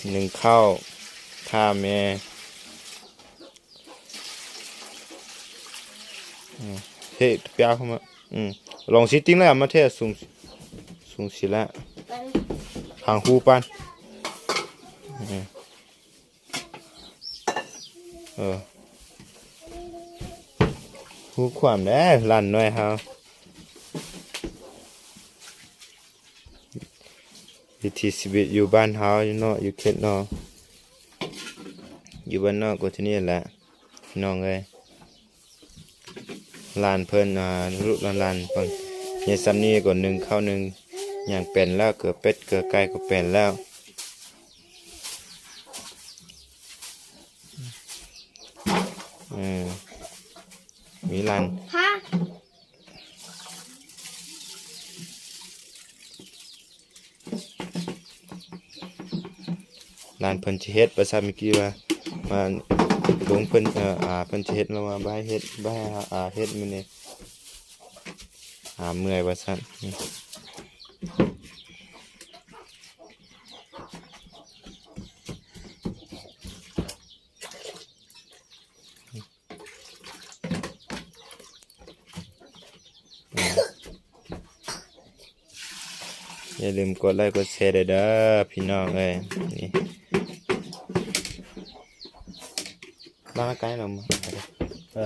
ໜຶ້ງເຂົ້າ ຖ້າແມ່ ອືມ ເທ ປຽກເຂົ້າມາ ອືມ ລອງຊິຕິງແລ້ວ ມາເທສູງ ສູງຊິລະ ຫາງຮູປັນ ອືມ ເອີ ຮູ້ຄວາມແດ່ ຫຼານນ້ອຍເຮົາ. ວິຖີຊີວິດຢູ່ບ້ານເຮົາເນາະ ຢູ່ເຂດນອກ ຢູ່ບ້ານນອກກໍທີ່ນີ້ແຫຼະ ພີ່ນ້ອງເອີຍ. ຫຼານເພິ່ນ ອາ ລູກຫຼານເພິ່ນ ໃຫຍ່ສ່ຳນີ້ກໍໜຶ້ງເຂົ້າ ໜຶ້ງຫຍັງເປັນແລ້ວ ເກືອເປັດເກືອໄກ່ກໍເປັນແລ້ວ. ເອີ ມີຫຼານ ຫຼານເພິ່ນຊິເຮັດ ວ່າຊັ້ນ ເມື່ອກີ້ວ່າ ວ່າລຸງເພິ່ນ ເອີ ອາເພິ່ນຊິເຮັດ ແລ້ວວ່າບໍ່ໃຫ້ເຮັດ ບໍ່ໃຫ້ອາເຮັດມື້ນີ້ ອາເມື່ອຍ ວ່າຊັ້ນ. ຢ່າລືມກົດໄລ້ກົດແຊເດີ ພີ່ນ້ອງເອີຍ ນີ້ ມາໃກ້ລະ ເອີ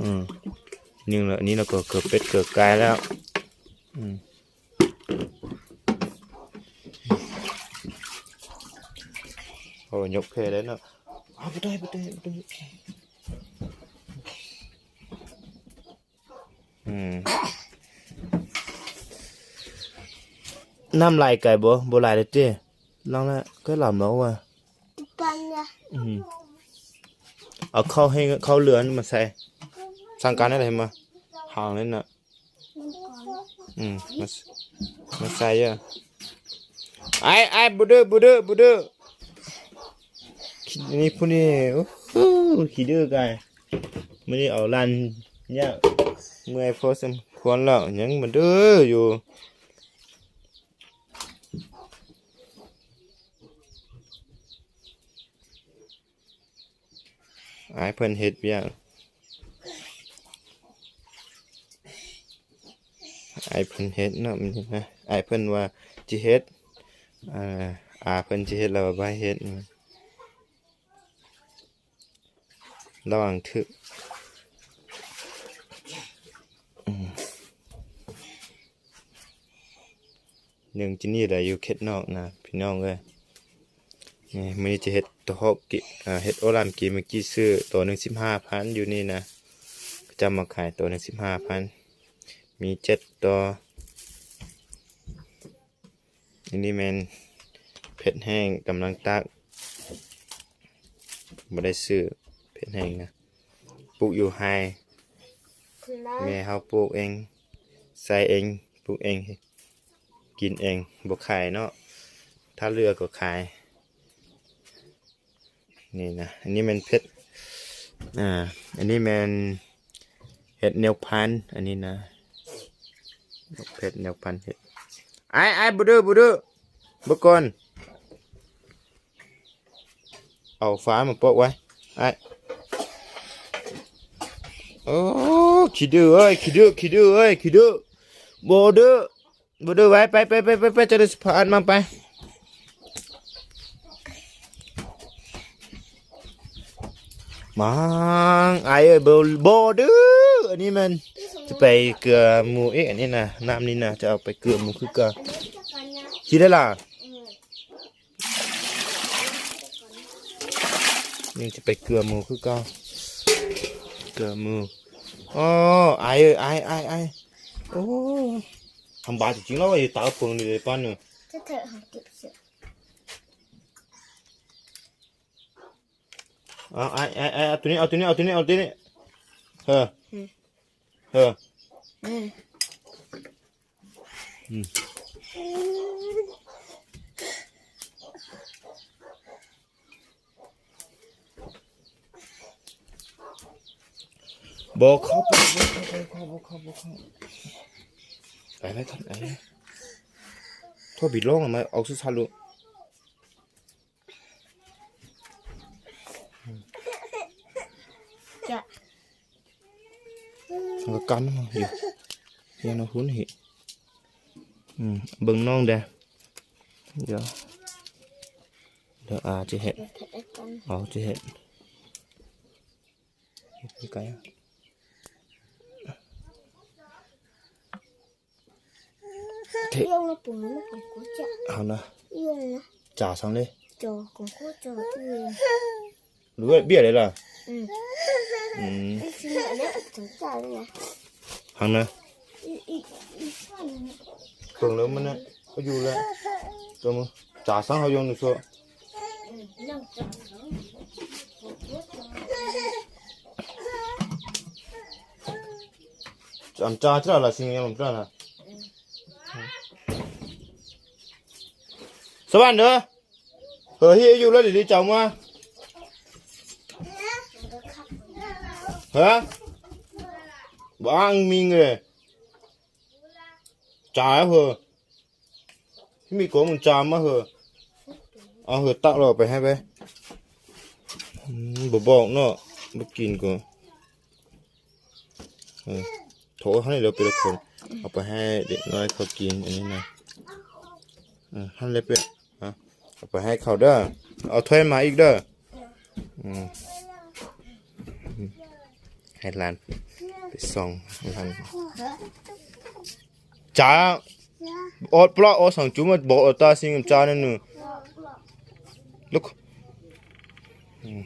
ອືມ ນີ້ລະ ນີ້ລະກໍເກືອເປັດເກືອໄກ່ແລ້ວ ອືມ. ໂອ້ ຍົກແພໄດ້ເນາະ ອ້າວ ບໍ່ໄດ້ ບໍ່ໄດ້ ບໍ່ໄດ້ ອືມ ນ້ຳໄຫຼໄກບໍ່? ບໍ່ໄຫຼເດ້ ລອງລະ ກໍລຳເອົາວ່າ ປັນລະ ອືມ ເອົາເຂົ້າໃຫ້ ເຂົ້າເຫຼືອມາໃສ່ ສັ່ງການໄດ້ເຫັນບໍ່? ຫາງນັ້ນນະ ອືມ ມາ ມາໃສ່ເດີ ອ້າຍ ອ້າຍ ບໍ່ດື້ ບໍ່ດື້ ບໍ່ດື້ ນີ້ຜູ້ນີ້ ໂອ້ໂຫ ຂີ້ດື້ກາຍ ມື້ນີ້ເອົາຫຼານຍາກ ເມື່ອຍພໍສົມຄວນແລ້ວ ຍັງມາດື້ຢູ່. ອ້າຍເພິ່ນເຮັດວຽກ ອ້າຍເພິ່ນເຮັດເນາະ ມື້ນີ້ນະ ອ້າຍເພິ່ນວ່າຊິເຮັດ ອາ ອາເພິ່ນຊິເຮັດ ແລ້ວວ່າບໍ່ໃຫ້ເຮັດ ລະຫວ່າງຖືກ ອືມ. ໜຶ້ງຈີ່ນີ້ແຫຼະ ຢູ່ເຂດນອກນະ ພີ່ນ້ອງເອີຍ. ນີ້ ມື້ນີ້ຈະເຮັດໂຕເຮົາກິ ອາ ເຮັດໂອລານກິນ ມື້ກີ້ຊື້ໂຕໜຶ່ງສິບຫ້າພັນ ຢູ່ນີ້ນະ ເຂົາເຈົ້າມາຂາຍໂຕໜຶ່ງສິບຫ້າພັນ ມີເຈັດໂຕ. ອັນນີ້ແມ່ນເຜັດແຫ້ງ ກຳລັງຕາກ ບໍ່ໄດ້ຊື້ເຜັດແຫ້ງນະ ປູກຢູ່ໄຮ່ ແມ່ເຮົາປູກເອງ ໃສ່ເອງ ປູກເອງ ກິນເອງ ບໍ່ຂາຍເນາະ ຖ້າເຫຼືອກໍຂາຍ. ນີ້ນະ ອັນນີ້ແມ່ນເຜັດ ອາ ອັນນີ້ແມ່ນເຫັດແນວພັນ ອັນນີ້ນະ ເຜັດແນວພັນເຫັດ. ອ້າຍ ອ້າຍ ບໍ່ດື້ ບໍ່ດື້ ເບິ່ງກ່ອນ ເອົາຝາມາປົກໄວ້ ອ້າຍ. ໂອ້ ຂີ້ດື້ເອີຍ ຂີ້ດື້ ຂີ້ດື້ເອີຍ ຂີ້ດື້ ບໍ່ດື້. ບໍ່ດື້ໄວ້ ໄປ ໄປ ໄປ ໄປ ເຈົ້າໄດ້ຊິພາອັດມາໄປ ມາງ ອ້າຍເອີຍ ບໍ່ ບໍ່ດື້ ອັນນີ້ແມ່ນຈະໄປເກືອໝູອີກ ອັນນີ້ນະ ນ້ຳນີ້ນະ ຈະເອົາໄປເກືອໝູຄືເກົ່າ ຊິໄດ້ລະ ນີ້ຈະໄປເກືອໝູຄືເກົ່າ ເກືອໝູ ອໍ ອ້າຍເອີຍ ອ້າຍ ອ້າຍ ອ້າຍ ໂອ້. ທຳບາດຈິງໆ ແລ້ວໄອ້ຕາເປິງນີ້ເດ້ປານນີ້ ເອົາ ໄອ້ ໄອ້ ໄອ້ ເອົາໂຕນີ້ ເອົາໂຕນີ້ ເອົາໂຕນີ້ ເອີ ອືມ ເອີ ອືມ ອືມ. ບໍ່ເຂົ້າ ບໍ່ເຂົ້າ ບໍ່ເຂົ້າ ບໍ່ເຂົ້າ ບໍ່ເຂົ້າ ໄປໄປກ່ອນ ໄປ ໂທດ ບິດລົງ ມາອອກສຸດຊາດລູກ ຈະ ສັງກະກັນຢູ່ ຮຽນເອົາຮຸນເຫ ອືມ ເບິ່ງນ້ອງແດ່ ດຽວ ດຽວອາຈະເຮັດ ເອົາຈະເຮັດ ເຮັດໃກ້ໆ ເທ 用了不能那个果酱， ເອົານະ 用了 ຈາສັງເດ 就跟果酱一样。 ຫຼືວ່າເບຍເລີຍລະ 嗯，嗯，那是那那种炸的呀。 ຫັ້ນນະ 一一一串的那个。 ເບິ່ງແລ້ວມັນນະ ກໍຢູ່ແລ້ວ ຕົວມື ຈາສັງເຮົາຢອງໜຶ່ງຊົ່ວ ອຳຈາຈະລະຊິງຍາມລຳຕານະ ສະຫວັນເດີ ເຮີ ຮີຢູ່ແລ້ວ ເດເຈົ້າມາ ຮະ ບາງມິງເອີ ຈ່າຍເຮີ ມີໂກງມັນຈາມມາເຮີ ເອົາເຮີຕັກແລ້ວເອົາໄປໃຫ້ໄປ ອືມ ບໍ່ບອກເນາະ ບໍ່ກິນກໍ ເອີ ໂທໃຫ້ເດີເປັນຄົນ ເອົາໄປໃຫ້ເດັກນ້ອຍເຂົາກິນ ອັນນີ້ນະ ເອີ ຫັ້ນແຫຼະເປັນ ເອົາໄປໃຫ້ເຂົາເດີ ເອົາຖ້ວຍມາອີກເດີ ອືມ ໃຫ້ຫຼານໄປສ່ອງ ຫຼານ ຈາ ອອດປະ ອອດສັງຈຸມາ ບໍ່ອອດຕາຊິງຈານັ້ນ ລຸກ ອືມ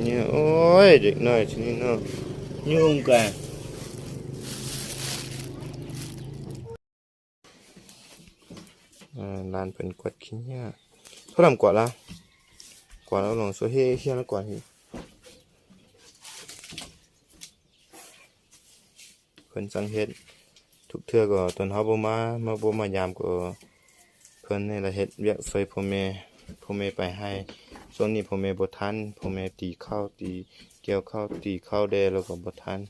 ນີ້ ໂອ້ຍ ເດັກນ້ອຍຊະນິດເນາະ ຫຍຸ້ງກະ ເອີ ຫຼານເພິ່ນກວາດຂີ້ເຫຍື້ອ ເພິ່ນນຳກວາດລະ ກວາດລະ ລອງຊ່ວຍເຮັດ ເຮັດລະກວາດ ເພິ່ນສັ່ງເຮັດ ທຸກເທື່ອກໍຕອນເຮົາບໍ່ມາ ມາບໍ່ມາຢາມກໍ ເພິ່ນນີ້ລະເຮັດວຽກຊ່ວຍພໍ່ແມ່ ພໍ່ແມ່ໄປໄຮ່ ຊ່ວງນີ້ພໍ່ແມ່ບໍ່ທັນ ພໍ່ແມ່ຕີເຂົ້າ ຕີ ກ່ຽວເຂົ້າ ຕີເຂົ້າແດ່ ແລ້ວກໍບໍ່ທັນ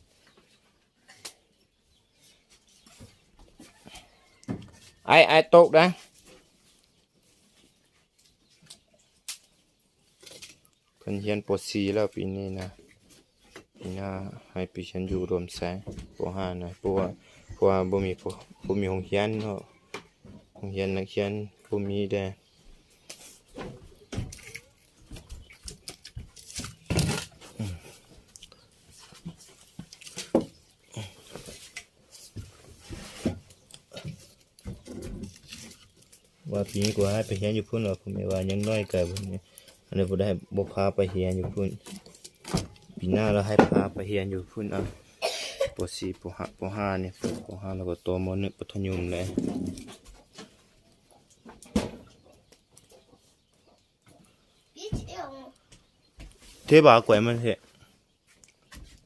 ອ້າຍ ອ້າຍຕົກນະ ເພິ່ນຮຽນປໍສີ່ແລ້ວປີນີ້ນະ ປີໜ້າໃຫ້ໄປຮຽນຢູ່ອຸດົມໄຊ ປໍຫ້ານະ ເພາະວ່າ ເພາະວ່າບໍ່ມີ ບໍ່ມີໂຮງຮຽນເນາະ ໂຮງຮຽນນັກຮຽນບໍ່ມີແດ່. ວ່າປີນີ້ກໍໃຫ້ໄປຮຽນຢູ່ພຸ້ນ ວ່າພໍ່ແມ່ວ່າຍັງນ້ອຍກະ ອັນນີ້ບໍ່ໄດ້ ບໍ່ພາໄປຮຽນຢູ່ພຸ້ນ ປີໜ້າລະໃຫ້ພາໄປຮຽນຢູ່ພຸ້ນ ອະ ປໍສີ່ ປໍຫ້າ ປໍຫ້ານີ້ ປໍຫ້າ ແລ້ວກໍຕໍ່ ມໍໜຶ່ງ ມັດທະຍົມແລ້ວ. ເທບາກວຍມັນເທ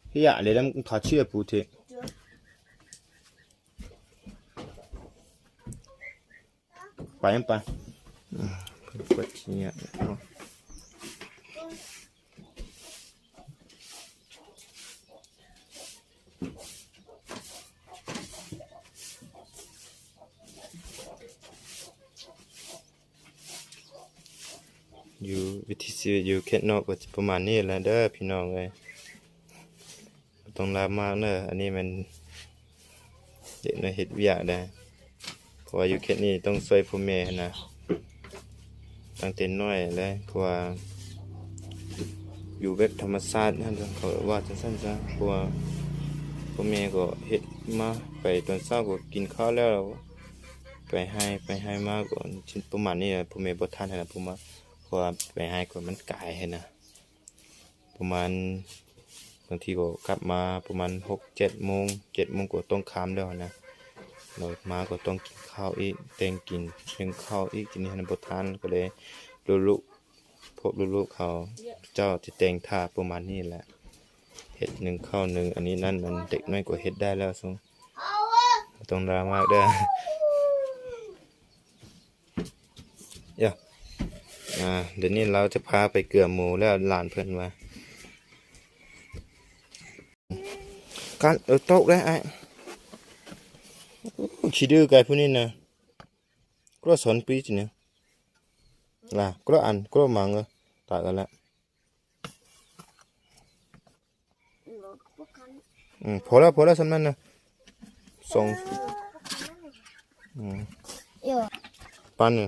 ເທຍະເລດຳທາເຊຍປູເທ ໄປໄປ ອືມ ເພິ່ນກວດເທຍະ ຢູ່ ວິຖີຊີວິດຢູ່ເຂດນອກກໍຈະປະມານນີ້ແຫຼະເດີພີ່ນ້ອງເອີຍ ບໍ່ຕ້ອງລາບມາກເດີ ອັນນີ້ແມ່ນເດັກນ້ອຍເຮັດວຽກເດີ ເພາະວ່າຢູ່ເຂດນີ້ຕ້ອງຊ່ວຍພໍ່ແມ່ຫັ້ນນະ ຕັ້ງແຕ່ນ້ອຍແຫຼະ ເພາະວ່າຢູ່ແບບທຳມະຊາດຫັ້ນ ເຂົາວ່າຈັ່ງຊັ້ນຊະ ເພາະວ່າພໍ່ແມ່ກໍເຮັດມາ ໄປຕອນເຊົ້າກໍກິນເຂົ້າແລ້ວ ໄປໄຮ່ ໄປໄຮ່ມາກໍປະມານນີ້ແຫຼະ ພໍ່ແມ່ບໍ່ທັນຫັ້ນນະ ເພາະວ່າ ເພາະວ່າໄປໄຮ່ກໍມັນກາຍຫັ້ນນະ ປະມານ ບາງທີກໍກັບມາປະມານຫົກເຈັດໂມງ ເຈັດໂມງກໍຕ້ອງຄ່ຳແລ້ວຫັ້ນນະ ແລ້ວມາກໍຕ້ອງກິນເຂົ້າອີກ ແຕ່ງກິນ ໜຶ້ງເຂົ້າອີກ ກິນນີ້ຫັ້ນບໍ່ທັນ ກໍເລີຍ ລູກໆ ພວກລູກໆເຂົາເຈົ້າຈະແຕ່ງຖ້າປະມານນີ້ແຫຼະ ເຮັດໜຶ້ງເຂົ້າໜຶ້ງອັນນີ້ນັ້ນ ມັນເດັກນ້ອຍກໍເຮັດໄດ້ແລ້ວ ຊຸມ ຕ້ອງດຣາມາເດີ້. ເອີ ອ່າ ດຽວນີ້ລາວຈະພາໄປເກືອໝູແລ້ວ ຫຼານເພິ່ນວ່າ. ການ ເອີ ຕົກແລ້ວອ້າຍ. ໂອ້ ຂີ້ດື້ໄກ່ຜູ້ນີ້ນະ. ກລັວສອນປີຈີນະ. ລະ ກລັວອັນ ກລັວມັງ ເອີ ຕາຍກັນແລ້ວ. ອືມ ພໍແລ້ວ ພໍແລ້ວ ສ່ຳນັ້ນນະ. ສອງ ອືມ ເອີ ປານນີ້.